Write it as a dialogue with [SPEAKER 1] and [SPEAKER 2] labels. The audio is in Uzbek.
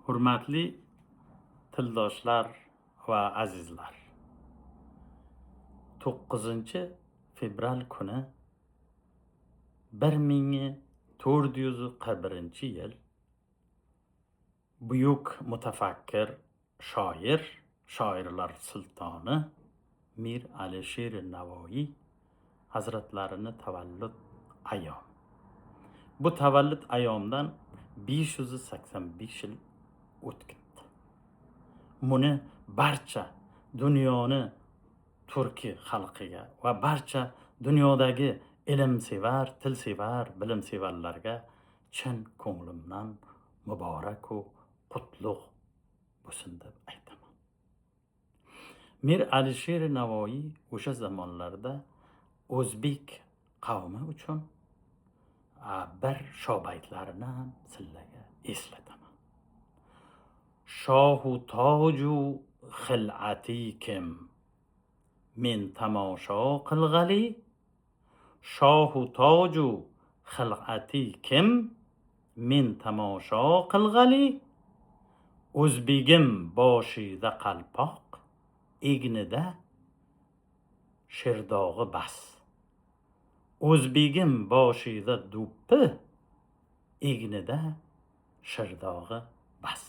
[SPEAKER 1] Hurmatli tildoshlar va azizlar. 9-fevral kuni 1441-yil buyuk mutafakkir, shoir, shoirlar sultoni Mir Alisher Navoiy hazratlarini tavallud ayyomi. Bu tavallud ayyomdan 585 yil o'tibdi. Buni barcha dunyoni turkiy xalqiga va barcha dunyodagi ilmsevar, tilsevar, bilimsevarlarga chin ko'nglimdan muboraku qutlug' bo'lsin deb aytaman. Mir Alisher Navoiy o'sha zamonlarda o'zbek qavmi uchun bir shobaytlarini ham sizlarga eslataman. Shohu toju xil'ati kim men tomosha qilg'ali, shohu toju xil'ati kim men tomosha qilg'ali, o'zbegim boshida qalpoq, egnida shirdog'i bas. O'zbegim boshida do'ppi, egnida shirdog'i bas.